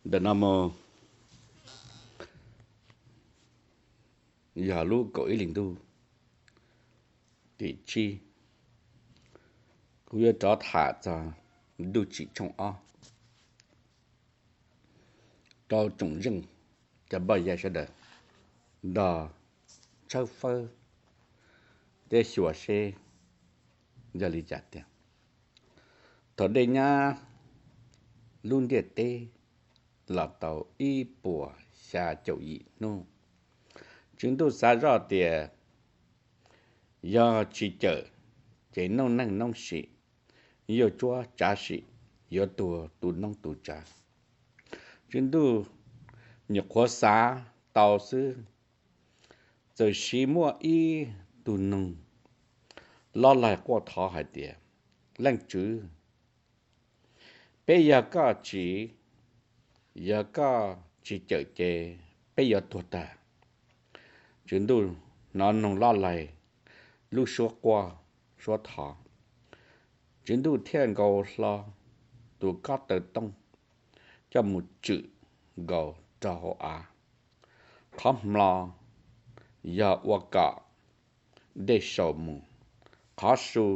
Ntawm no mus yog lub kaum ib hlis ntuj tim tsib, kuv yuav rov tham txog ntuj tsim tshooj ob rau tsoom zeej cov npoj yaig sawv daws nrog tshawb fawb thiab xyuas seb yog li cas tiag. Thaum dej nyab lub ntiaj teb los tau ib puas xya caum yim hnub, Tswv Ntuj xav zoj tias yog tsis cawm ces noob neej noob sim, yuav tsuab tsav sim, yuav tuag tu noob tu tsav. Tswv Ntuj nyuam qhuav xav tau xwb, txawm siv muaj ib tug noog lob laig quaj thov hais tias, Leej Tswv, peb yog koj tsis, yog koj tsis cawm ces peb yuav tuag tag. Tswv Ntuj hnov noog lob laig lub suab quaj suab thov, Tswv Ntuj thiaj nkaus hlo tus kob taw tooj coj mus tswm nkaus rau hauv av. Qhov hmlo yog ua kom dej sau mus, qhov su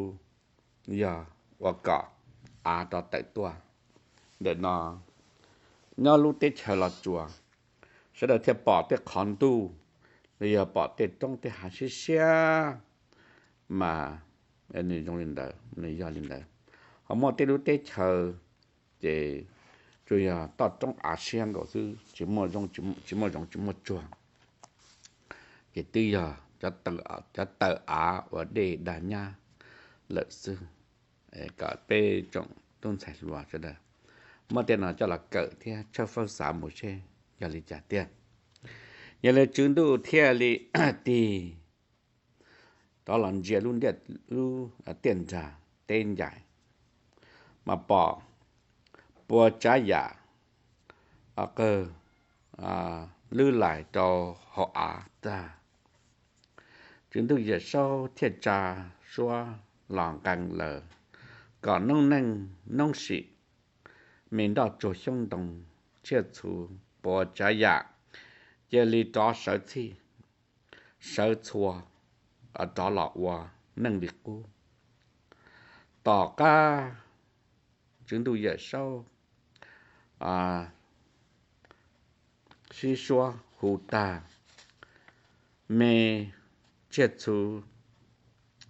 yog ua kom av rov tawm tuaj. Ntawm no nyob lub teb chaws Los Tsuas, sawv daws thiaj pom tej qhov ntuj los yog pom tej roob tej hav siab siab, mas nws zoo li ntawd, nws yog li ntawd. Ho muaj tej lub teb chaws ces tsuas yog toj roob av siab nkaus xwb, tsis muaj zoo, tsis muaj tsuag, ces twb yog cov taw av uas dej dag nyab lawm xwb. Kom peb tsoom tub ntxhais hluas sawv daws muab tej no coj los kawm thiab tshawb fawb xav mus seb yog li cas tiag. Yog li Tswv Ntuj thiaj li tig rov los ntsia lub tiaj nrag teb ncaim, mas pom puas tsav yam qawg lwb lais rau hauv av tag. Tswv Ntuj Yawm Saub thiaj tsa suab los nqee lawm kom noob neej noob sim, me nroj tsuag xyoob ntoo, tsiaj txhu, puas tsav yam cia li rov sawv txhij sawv txhua rov los ua neej li qub. Tom qab Tswv Ntuj Yawm Saub sib suab hu tag, me tsiaj txhu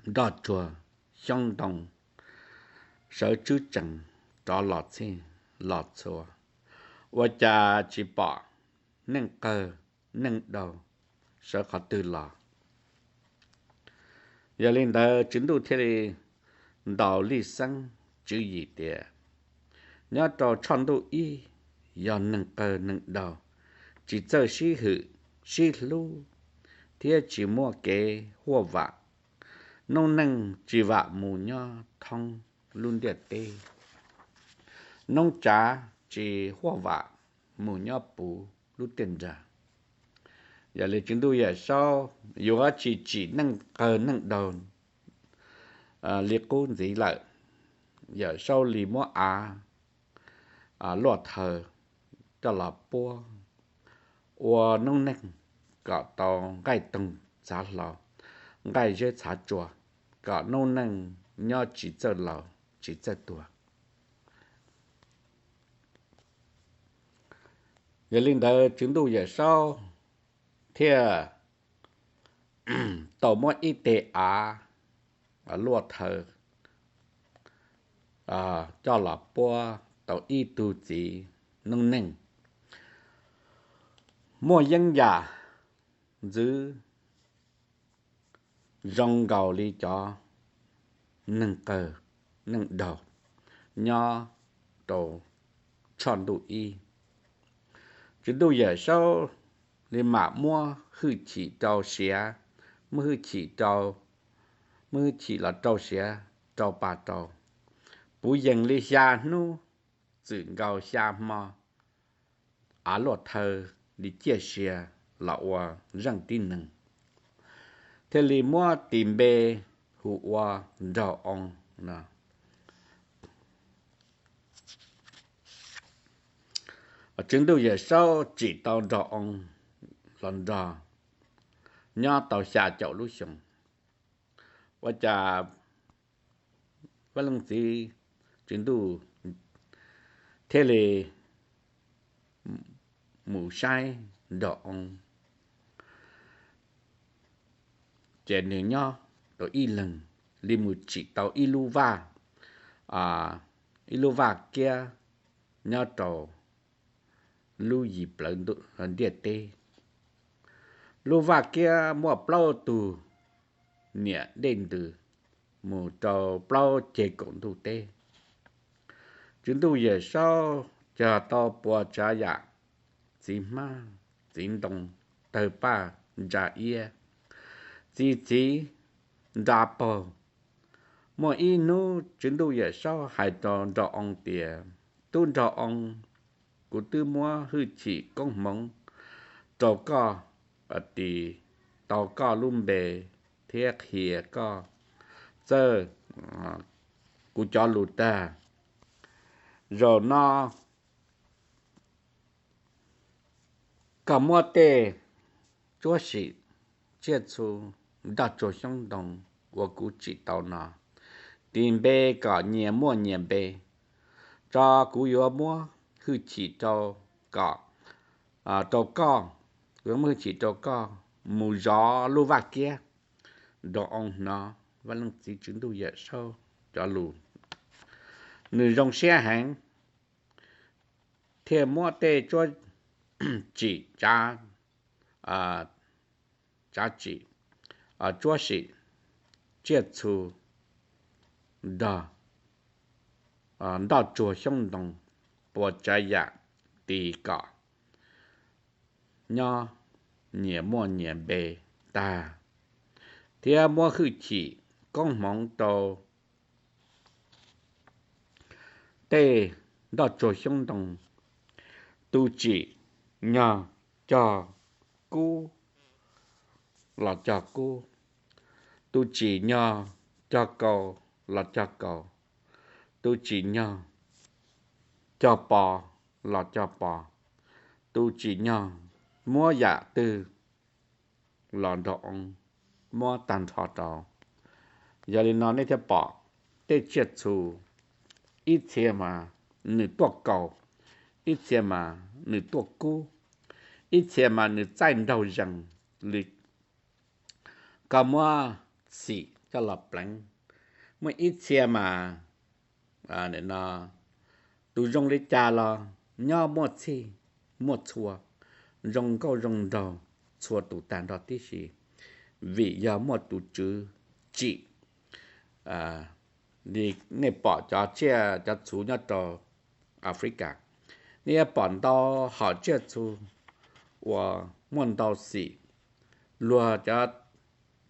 nroj tsuag xyoob ntoo sawv tswb tsees rov los txhij los txhua, ua cas tsis pom neej qawg neej daug sawv qhov twg los. Yog li ntawd Tswv Ntuj thiaj li ntaus lij xeeb tswv yim tias, nyob rau tshooj ntuj ib, yog neeg qawg neeg daug tsis txawj sib hwm sib hlub thiab tsis muaj kev huaj vam, noob neej tsis vam mus nyob thoob lub ntiaj teb, noob tsav tsis huaj vam mus nyob puv lub tiaj nrag. Yog li Tswv Ntuj Yawm Saub yuav tsis tsim neej qawg neej daug li qub ntxiv lawm, Yawm Saub li muab av luaj thaw coj los puab ua noob neej kom tau nqaij toog txhav hlau, nqaij zeb txhav tsua, kom noob neej nyob tsis txawj laus tsis txawj tuag. Yog li ntawd Tswv Ntuj Yawm Saub thiaj tau muab ib teg av luaj thaw coj los puab tau ib tug txiv noob neej muaj yeeb yam ntxwv zoo nkaus li cov neeg qawg neeg daug nyob rau tshooj ntuj ib. Tswv Ntuj Yawm Saub li mam muab hwj chim rau siav, muab hwj chim rau, muab hwj chim los rau siav rau pa rau, puv yees li xya hnub, txwm nkaus xya hmo, av luaj thaw li ciaj sia los ua zeej tib neeg, thiaj li muab tis npe hu ua Nraug Oo no. Tswv Ntuj Yawm Saub tsim tau nraug oo los nrog nyob tau xya caum lub xyoo. Ua cas Vaj Leej Txiv Tswv Ntuj thiaj li mus saib nraug oo, ces nws nyob tau ib leeg li mus tsim tau ib lub vaj, ib lub vaj kiab nyob rau lub yim plawv ntiaj teb. Lub vaj kiab muaj plaub tug niam dej ntws mus rau plaub ceg kaum ntuj teb. Tswv Ntuj Yawm Saub cog tau puas tsav yam, txiv hmab, txiv ntoo, tawg paj, ntsa iab, txi txiv, nra paug. Muaj ib hnub Tswv Ntuj Yawm Saub hais rau nraug oo tias, Tub nraug oo, kuv twb muab hwj chim koob hmoov rau koj, tis tau koj lub npe thiab qhia koj txawj kuv cov lus tag. Zaum no koj muab tej tsuab sim tsiaj txhu, nroj tsuag xyoob ntoo uas kuv tsim tau no, tis npe kom nyias muaj nyias npe, tso kuv yuav muab hwj chim rau kom, rau koj, kuv yuav muab hwj chim rau koj mus zov lub vaj kiab. Nraug oo hnov Vaj Leej Txiv Tswv Ntuj Yawm Saub cov lus, nws zoo siab heev, thiaj muab tej tsuab tsim, tsav tsim, tsuab sim tsiaj txhu, nroj, nroj tsuag xyoob ntoo, puas tsav yam, tis kom nyob nyias muaj nyias npe tag, thiab muab hwj chim koob hmoov rau tej nroj tsuag xyoob ntoo. Tus tsim nyog cog kub los cog kub, tus tsim nyog cog kaus los cog kaus, tus tsim nyog cog pos los cog pos, tus tsim nyog muab yam twg los nraug oo muab tag nrho rau. Yog li no nej thiaj pom tej tsiaj txhu, ib txhia mas nws tuaj kaus, ib txhia mas nws tuaj kub, ib txhia mas nws txaij nraug zees li koj muab xim coj los pleev, muaj ib txhia mas tus zoo li cas los nyob muaj txhij muaj txhua, zoo nkauj zoo nraug txhua tus tag nrho tib si, vim yog muaj tus tswv tsim. Li nej pom cov tsiaj cov txhu nyob rau Africa, nej yuav pom ntau hom tsiaj txhu uas muaj ntau xim, luag cov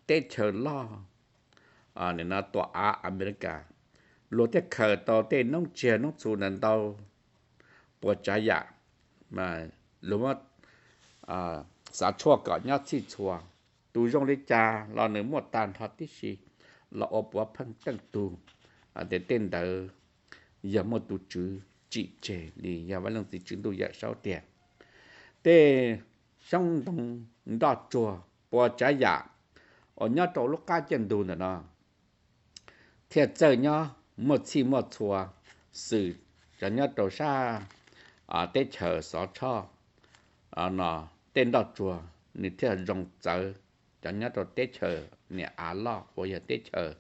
teb chaws loj, nim no tuam av Amelikas, luag thiaj khaws tau tej noob tsiaj noob txhu ntau ntau puas tsav yam, luag muab xav tshuaj kom nyob txhij txhua, tus zoo li cas los nws muaj tag nrho tib si, los ua puav pheej teej tug, tias tej ntawd yog muaj tus tswv tsim tseg li yog Vaj Leej Txiv Tswv Ntuj Yawm Saub tiag. Tej xyoob ntoo nroj tsuag puas tsav yam uas nyob rau lub qab ciaj ntug ntawm no thiaj txawj nyob muaj txhij muaj txhua, xws cov nyob rau sab teb chaws Xov Tshoj no, tej nroj tsuag nws thiaj zoo txawv cov nyob rau teb chaws niam av loj uas yog teb chaws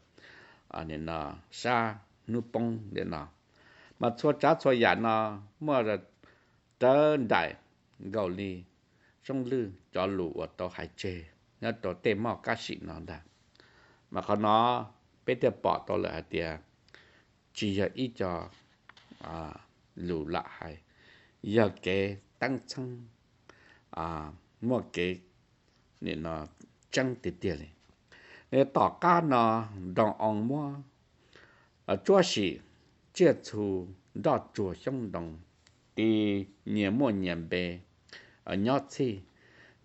nim no sab hnub poob li no. Mas txhua tsav txhua yam no muaj rawv nraim nkaus li Soob Lwj cov lus uas tau hais tseg nyob rau tej moj kab sim no ntag. Mas qhov no peb thiaj pom tau lawm hais tias tsis yog ib co lus lam hais, yog kev teeb txheeb, muaj kev nim no tseeb tiag tiag li. Tom qab no nraug oo muab tsuab sim tsiaj txhu nroj tsuag xyoob ntoo, tis nyias muaj nyias npe nyob txhij,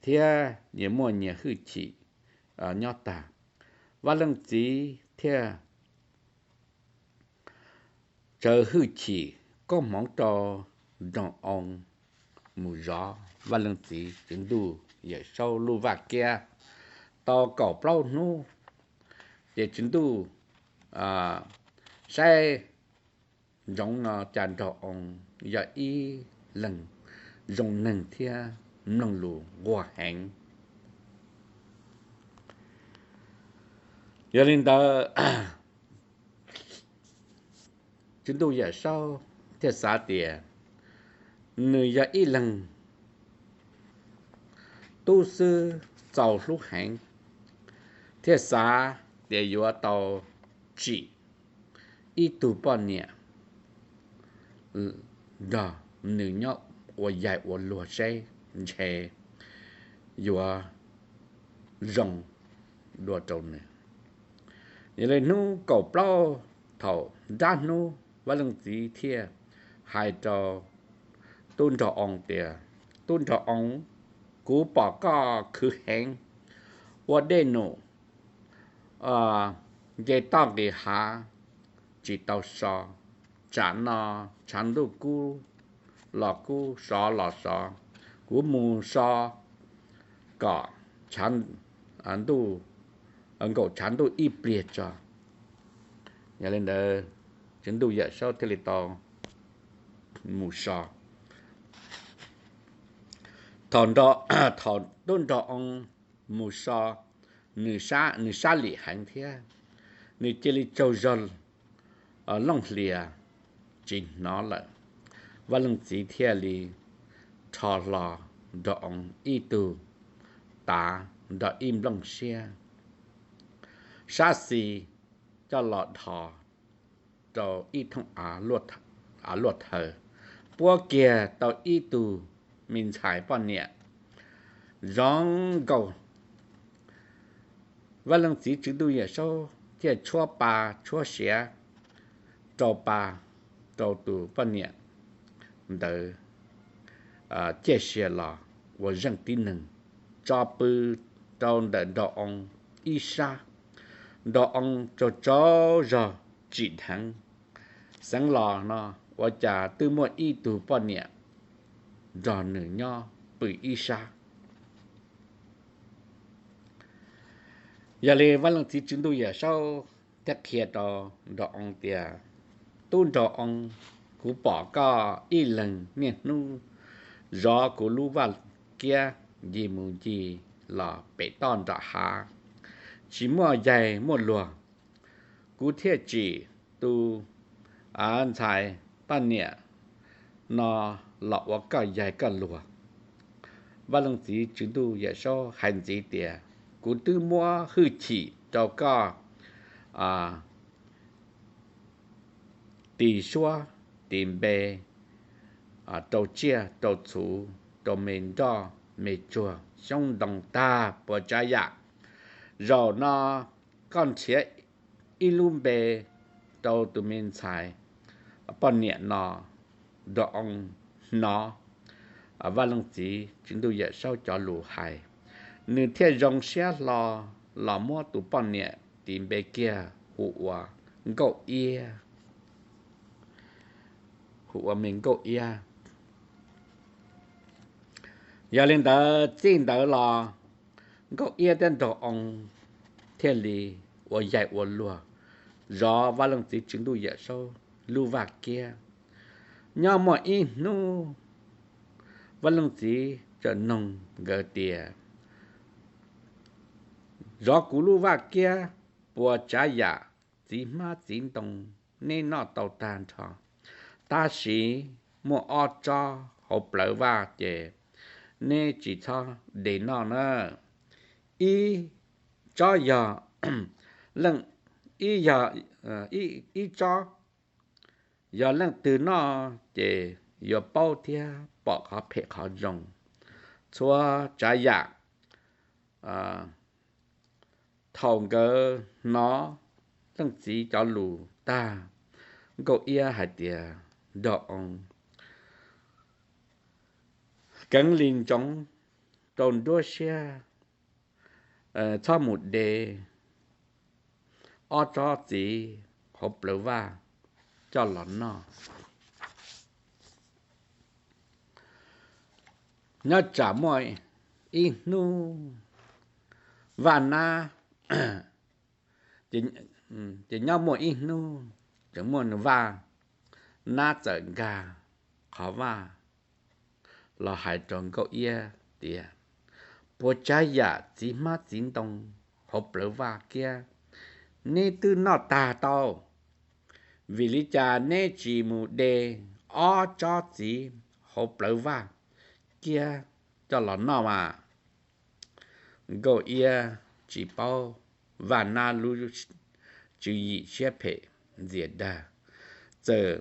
thiab nyias muaj nyias hwj chim nyob tag. Vaj Leej Txiv thiaj tsawv hwj chim koob hmoov rau nraug oo mus zov Vaj Leej Txiv Tswv Ntuj Yawm Saub lub vaj kiab tau kaum plaub hnub, ces Tswv Ntuj saib ntsoov no cas Nraug Oo yog ib leeg zoo neeg thiab mloog lus nquag heev. Yog li ntawd, Tswv Ntuj Yawm Saub thiaj xav tias nws yog ib leeg tub xwb txaus hlub heev, thiaj xav tias yuav tau tsim ib tug poj niam nrog nws nyob ua yaig ua luag seb ntshe yuav zoo dua rau nws. Yog li hnub kaum plaub thaum nrab hnub, Vaj Leej Txiv thiaj hais rau Tub Nraug Oo tias, Tub Nraug Oo, kuv pom koj khwv heev, ua dej num nce toj nqis hav tsis tau so, tsam no tshav ntuj kub los kub, sov los sov, kuv mus so kom ntuj, nkaum tshav ntuj ib pliag tso. Yog li ntawd, Tswv Ntuj Yawm Saub thiaj li tau mus so. Thaum Tub Nraug Oo mus so, nws sab lim heev thiab, nws cia li tsaug zog looj hlias tsis hnov lawm. Vaj Leej Txiv thiaj li rho hlo Nraug Oo ib tug tav nrog ib nplooj siab, sab xis coj los dhos rau ib thooj av luaj thawv, puab kiag tau ib tug me ntxhais poj niam zoo nkauj. Vaj Leej Txiv Tswv Ntuj Yawm Saub thiaj tshuab pa tshuab siav rau pa rau tus poj niam ntawd ciaj sia los ua zeej tib neeg, tso pw rau ntawm Nraug Oo ib sab. Nraug Oo tsaug tsaug zog tsim dheev, xeev los no ua cas twb muaj ib tug poj niam nrog nws nyob pw ib sab. Yog li Vaj Leej Txiv Tswv Ntuj Yawm Saub thiaj qhia rau Nraug Oo tias, Tub Nraug Oo, kuv pom koj ib leeg niaj hnub zov kuv lub vaj kiab ncig mus ncig los pem toj nram hav, tsis muaj yaig muaj luag, kuv thiaj tsim tus ntxhais poj niam no los ua koj yaig koj luag. Vaj Leej Txiv Tswv Ntuj Yawm Saub hais ntxiv tias, kuv twb muab hwj chim rau koj tis suab tis npe, rau tsiaj rau txhu, rau me nroj me tsuag xyoob ntoo tag puas tsav yam, zaum no koj nrhiav ib lub npe rau tus me ntxhais poj niam no. Nraug Oo hnov Vaj Leej Txiv Tswv Ntuj Yawm Saub cov lus hais, nws thiaj zoo siab hlo los muab tus poj niam tis npe kiag hu ua Nkauj Iab, hu ua me Nkauj Iab. Yog li ntawd txij ntawd los Nkauj Iab thiab Nraug Oo thiaj li ua yaig ua luag zov Vaj Leej Txiv Tswv Ntuj Yawm Saub lub vaj kiab. Nyob muaj ib hnub, Vaj Leej Txiv txawm noog nkawd tias, zov kuv lub vaj kiab puas tsav yam txiv hmab txiv ntoo neb noj tau tag nrho, tab sis muaj ob tsob hauv plawv vaj ces neb tsis txhob de noj na. Ib tsob yog, ib yog, ib tsob yog leej twg noj ces yuav paub thiab pom qhov phem qhov zoo. Txhua tsav yam. Thaum nkawd hnov leej txiv cov lus tag, Nkauj Iab hais tias, Nraug Oo, keev li ntsoov rau nruab siab, txhob mus de ob tsob txiv hauv plawv vaj coj los noj. Nyob tsam muaj ib hnub Vaj Nab, ces nyob muaj ib hnub tseem muaj nws Vaj Nab txawm nkag qhov vaj los hais rau Nkauj Iab tias, Puas tsav yam txiv hmab txiv ntoo hauv plawv vaj kiab neb twb noj tag tau, vim li cas neb tsis mus de ob tsob txiv hauv plawv vaj kiab coj los noj mas? Nkauj Iab tsis paub Vaj Nab lub tswv yim siab phem ntxias dag, txawm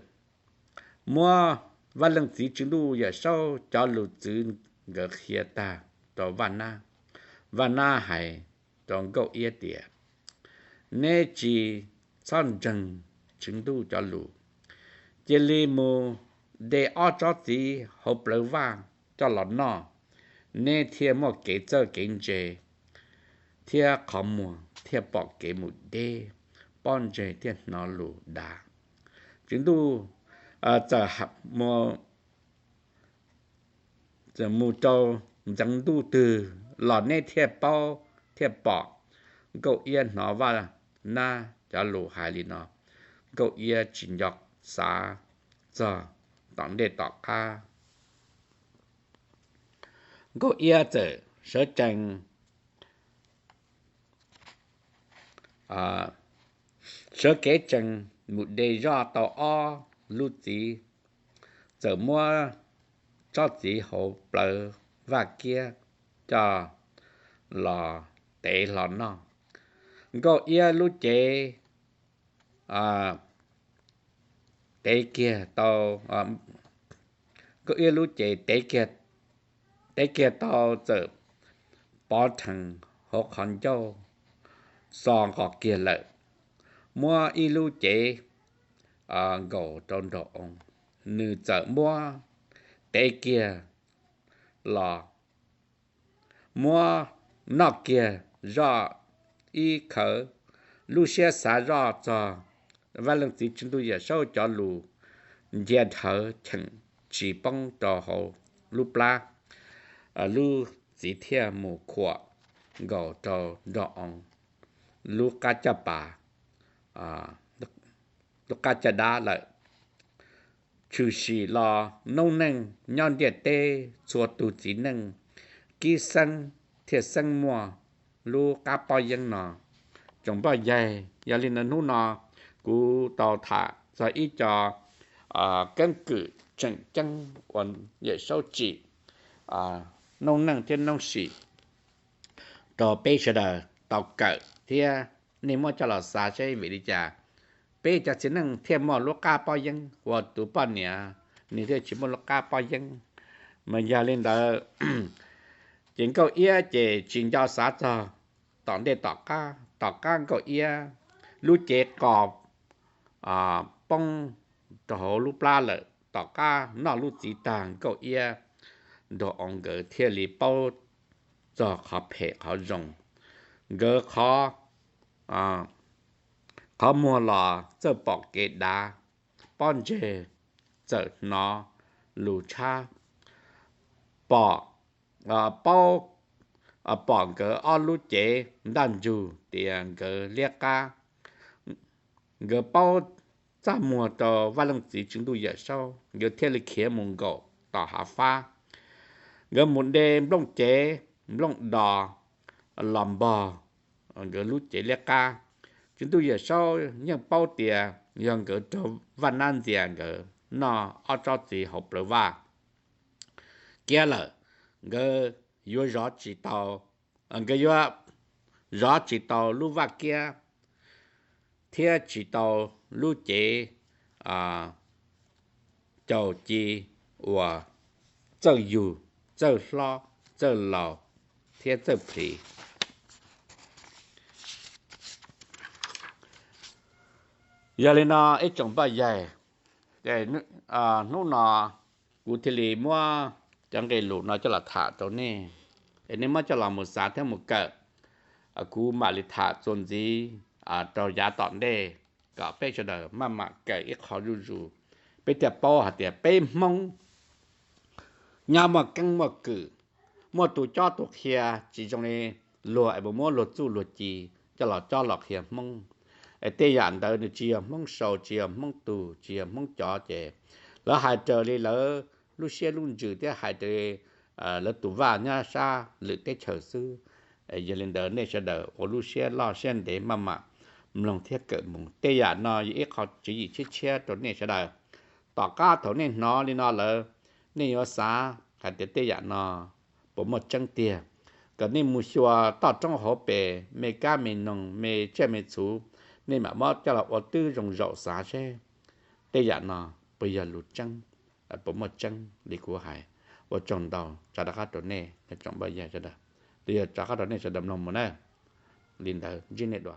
muab Vaj Leej Txiv Tswv Ntuj Yawm Saub cov lus txwv nkawd qhia tag rau Vaj Nab. Vaj Nab hais rau Nkauj Iab tias, Neb tsis txhob ntseeg Tswv Ntuj cov lus, cia li mus de ob tsob txiv hauv plawv vaj coj los noj, neb thiaj muaj kev txawj kev ntse thiab qhov muag thiaj pom kev mus deb, pob ntseg thiaj hnov lus dav. Tswv Ntuj txawm mus rau ntxeev ntuj twg los neb thiaj paub thiaj pom. Nkauj Iab hnov Vaj Nab cov lus hais li no, Nkauj Iab tsis nco xav txog tom ntej tom qab. Nkauj Iab txawm sawv tsees, sawv kev tsees mus de zoj tau ob lub txiv, txawm muab tsob txiv hauv plawv vaj kiab coj los tev hlo noj. Nkauj Iab lub cev tev kiag tau, Nkauj Iab lub cev tev kiag tau txawm pov rhees hauv qhov ncauj xo nqos kiag lawm. Muab ib lub cev nkaus rau nraum oo, nws txawm muab tev kiag los muab noj kiag zoj ib khawv. Lub siab xav zoj txog Vaj Leej Txiv Tswv Ntuj Yawm Saub cov lus ncia dhawv cheem tsis poob rau hauv lub plab, lub txiv thiaj mus khuam nkaus rau nraum oo lub qab caj pas, lub qab caj dab lawm. Tshwm sim los noob neej nyob ntiaj teb txhua tus txiv neej kib xeeb thiaj xeeb muaj lub qab pob yeeb no. Tsoom poj yaig, yog li ntawd hnub no kuv tau tham txog ib co keeb kwm tseem ceeb uas Yawm Saub tsim noob neej thiab noob sim rau peb sawv daws tau kawm thiab nej muab coj los xav seb vim li cas peb cov txiv neej thiaj muaj lub qab pob yeeb, ua tus poj niam nws thiaj tsis muaj lub qab pob yeeb. Mas yog li ntawd, ces Nkauj Iab ces tsis nco xav txog tom ntej tom qab, tom qab Nkauj Iab lub cev qos poob rau hauv lub plab lawm, tom qab noj lub txiv tag Nkauj Iab nraug oo nkawd thiaj li paub txog qhov phem qhov zoo. Nkawd qhov muag los txawj pom kev dav, pob ntseg txawm hnov lus tshab, pom, paub, pom nkawd ob lub cev ntaj ntsug tias nkawd liab qab. Nkawd paub txaj muag rau Vaj Leej Txiv Tswv Ntuj Yawm Saub, nkawd thiaj li khiav mus nkaum tom hav fab. Nkawd mus de nplooj cev, nplooj dos los npog nkawd lub cev liab qab. Tswv Ntuj Yawm Saub yeej paub tias yog nkawd raug Vaj Nab ntxias nkawd noj ob tsob txiv hauv plawv vaj kiab lawm, nkawd yuav zov tsis tau, nkawd yuav zov tsis tau lub vaj kiab thiab tsis tau lub cev caum ci uas txawj yug, txawj hlob, txawj laus thiab txawj plhis. Yog li no ib tsoom poj yaig, hnub no kuv thiaj li muab cov nqe lus no coj los tham rau nej, es nej muab coj los mus xav thiab mus kawm. Kuv mam li tham txuas ntxiv rau yav tom ntej kom peb sawv daws maj mam kawm ib qho zuj zus, peb thiaj paub hais tias peb Hmoob Nyob muaj keeb muaj kwm, muaj tus cob tus qhia, tsis zoo li luag es puas muab luag txuj luag ci coj los cob los qhia Hmoob. Es tej yam ntawd nws tsis yog Hmoob sau, tsis yog Hmoob tug, tsis yog Hmoob cov ces lawv hais raws li lawv lub siab lub ntsws thiab hais raws li lawv tus vaj nyob sab lwm teb chaws xwb. Yog li ntawd nej sawv daws ua lub siab loj siab ntev maj mam mloog thiab kawm mus. Tej yam no yog ib qho tswv yim tshiab tshiab rau nej sawv daws. Tom qab thaum nej hnov li no lawm, nej yuav xav hais tias tej yam no puas muaj tseeb tiag, kom nej mus xyuas toj roob hauv pes me kab me noog me tsiaj me txhu, nej mam muab coj los ua tib zoo zaum xav seb tej yam no puas yog lus tseeb, puas muaj tseeb li kuv hais. Ua tsaug ntau, tso rov qab rau nej nyob tsoom phooj ywg sawv daws, los yog rov qab rau nej sawv daws mloog mus na. Li ntawd ntsib nej dua.